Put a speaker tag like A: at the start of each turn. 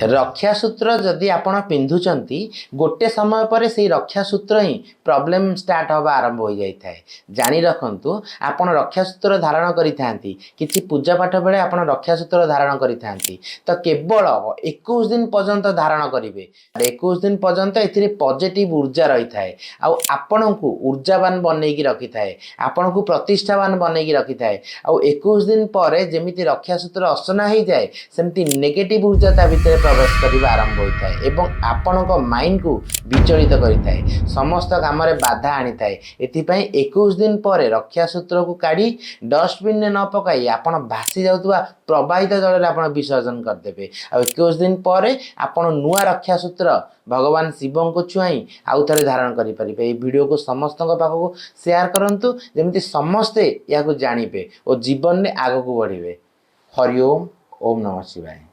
A: ରକ୍ଷାସୂତ୍ର ଯଦି ଆପଣ ପିନ୍ଧୁଛନ୍ତି, ଗୋଟେ ସମୟ ପରେ ସେଇ ରକ୍ଷାସୂତ୍ର ହିଁ ପ୍ରୋବ୍ଲେମ୍ ଷ୍ଟାର୍ଟ ହେବା ଆରମ୍ଭ ହୋଇଯାଇଥାଏ। ଜାଣି ରଖନ୍ତୁ, ଆପଣ ରକ୍ଷାସୂତ୍ର ଧାରଣ କରିଥାନ୍ତି, କିଛି ପୂଜା ପାଠ ବେଳେ ଆପଣ ରକ୍ଷାସୂତ୍ର ଧାରଣ କରିଥାନ୍ତି, ତ କେବଳ 21 ଦିନ ପର୍ଯ୍ୟନ୍ତ ଧାରଣ କରିବେ। 21 ଦିନ ପର୍ଯ୍ୟନ୍ତ ଏଥିରେ ପଜିଟିଭ୍ ଉର୍ଜା ରହିଥାଏ ଆଉ ଆପଣଙ୍କୁ ଉର୍ଜାବାନ ବନେଇକି ରଖିଥାଏ, ଆପଣଙ୍କୁ ପ୍ରତିଷ୍ଠାବାନ ବନେଇକି ରଖିଥାଏ। ଆଉ 21 ଦିନ ପରେ ଯେମିତି ରକ୍ଷାସୂତ୍ର ଅସନା ହେଇଯାଏ, ସେମିତି ନେଗେଟିଭ୍ ଉର୍ଜା ତା ଭିତରେ ପ୍ରବେଶ କରିବା ଆରମ୍ଭ ହୋଇଥାଏ ଏବଂ ଆପଣଙ୍କ ମାଇଣ୍ଡକୁ ବିଚଳିତ କରିଥାଏ, ସମସ୍ତ କାମରେ ବାଧା ଆଣିଥାଏ। ଏଥିପାଇଁ 21 ଦିନ ପରେ ରକ୍ଷାସୂତ୍ରକୁ କାଢ଼ି ଡଷ୍ଟବିନରେ ନ ପକାଇ ଆପଣ ଭାସି ଯାଉଥିବା ପ୍ରବାହିତ ଜଳରେ ଆପଣ ବିସର୍ଜନ କରିଦେବେ। ଆଉ 21 ଦିନ ପରେ ଆପଣ ନୂଆ ରକ୍ଷାସୂତ୍ର ଭଗବାନ ଶିବଙ୍କୁ ଛୁଆଇଁ ଆଉ ଥରେ ଧାରଣ କରିପାରିବେ। ଏହି ଭିଡ଼ିଓକୁ ସମସ୍ତଙ୍କ ପାଖକୁ ସେୟାର କରନ୍ତୁ, ଯେମିତି ସମସ୍ତେ ଏହାକୁ ଜାଣିବେ ଓ ଜୀବନରେ ଆଗକୁ ବଢ଼ିବେ। ହରି ଓମ୍, ଓମ୍ ନମଃ ଶିବାୟ।